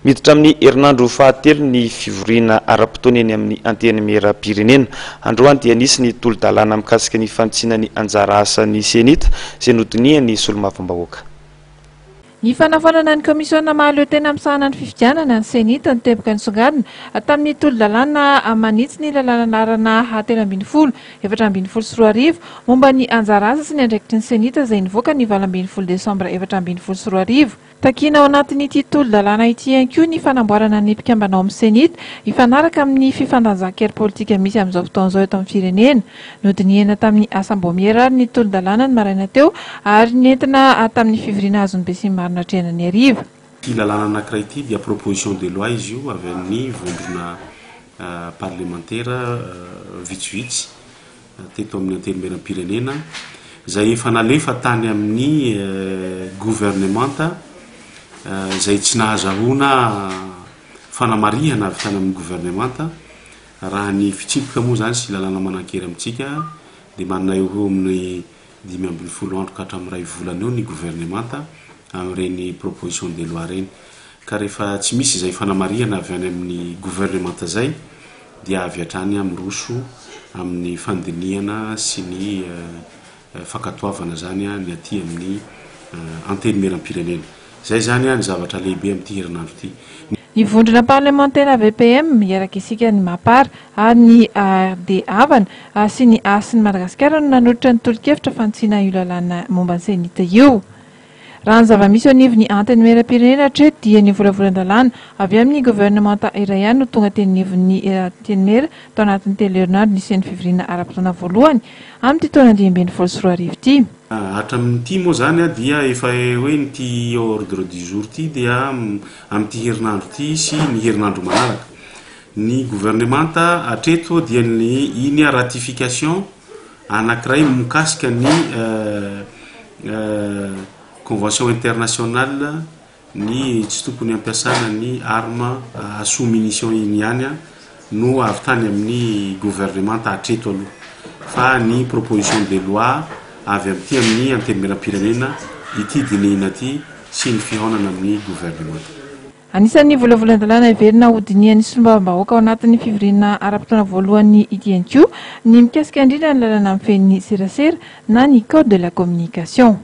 Miditra amin'ny herinandro fahatelo ny fivoriana ara-potoana eny amin'ny Antenimierampirenena. Androany dia nisy ny tolo-dalàna mikasika ny fanitsiana ny anjara asan'ny Cenit izay nodinihan'ny solombavambahoaka. Ny fanafoanana ny kaomisiona mahaleo tena misahana ny fifidianana, ny Cenit, no teboka nisongadina tamin'ny tolo-dalàna manitsy ny lalàna laharana 13, 2014 momba ny anjara asa sy ny andraikitry ny Cenit izay nivoaka ny 18 desambra 2014. Takiana ao anatin'ity tolo-dalàna ity ihany koa ny fanamboarana ny mpikambana ao amin'ny Cenit hifanaraka amin'ny fifandanjan-kery politika misy amin'izao fotoana izao eto amin'ny firenena. Nodinihina tamin'ny asam-baomiera ary ny tolo-dalàna ny maraina teo ary nentina tamin'ny fivoriana azon'ny besinimaro natrehina ny hariva. Ity lalàna anankiray ity dia proposition de loi izy io avy amin'ny vondrona parlemantera vitsivitsy teto amin'ny Antenimierampirenena izay efa nalefa tany amin'ny governemanta izay tsy nahazahoana fanamarihana avy tany amin'ny governemanta. Raha ny fitsipika moa izany sy lalàna manan-kery amintsika dia manana eo ho eo amin'ny 15 andro ka hatramin'ny iray volana eo ny governemanta amin'ireny proposition de loi ireny. Ka rehefa tsy misy izay fanamarihana avy any amin'ny governemanta izay dia avy hatrany miroso amin'ny fandinihana sy ny fankatoavana izany ny aty amin'ny Antenimierampirenena. Izay izany ny zavatra lehibe amin'ity herinandro ity. Ny vondrona parlemantera VPM, Hiaraka Isika, ny Mapar ary ny ARD Havana sy ny Hasin'i Madagasikara no nanolotra ny tolo-kevitra fanitsiana io lalàna momba ny Cenit io. Raha ny zava-misy eo anivon'ny Antenimierampirenena hatreto dia ny volavolan-dalàna avy amin'ny governemanta iray ihany no tonga teny anivon'ny Antenimiera tao anatin'ny telo herinandro nisian'ny fivoriana ara-potoana voalohany amin'ity taona 2015 ity. Hatramin'ity moa izany dia efa hoe ity ordre du jour ity dia amin'ity herinandro ity sy ny herinandro manaraka. Ny governemanta hatreto dia ny iny ratification anankiray mikasika ny convention internationale ny tsy tokony hampiasana ny arme à sous munition iny ihany no avy tany amin'ny gouvernemanta hatreto aloha fa ny proposition de loi avy amin'ity amin'ny antenimierampirenena ity dinihina ity sy ny fihaonana amin'ny gouvernemanta. Anisan'ny volavolan-dalàna heverina hodinihan'ny solombavambahoaka ao anatin'ny fivoriana ara-potoana voalohany ity ihany koa ny mikasika indrindra ny lalana mifehy ny serasera na ny code de la communication.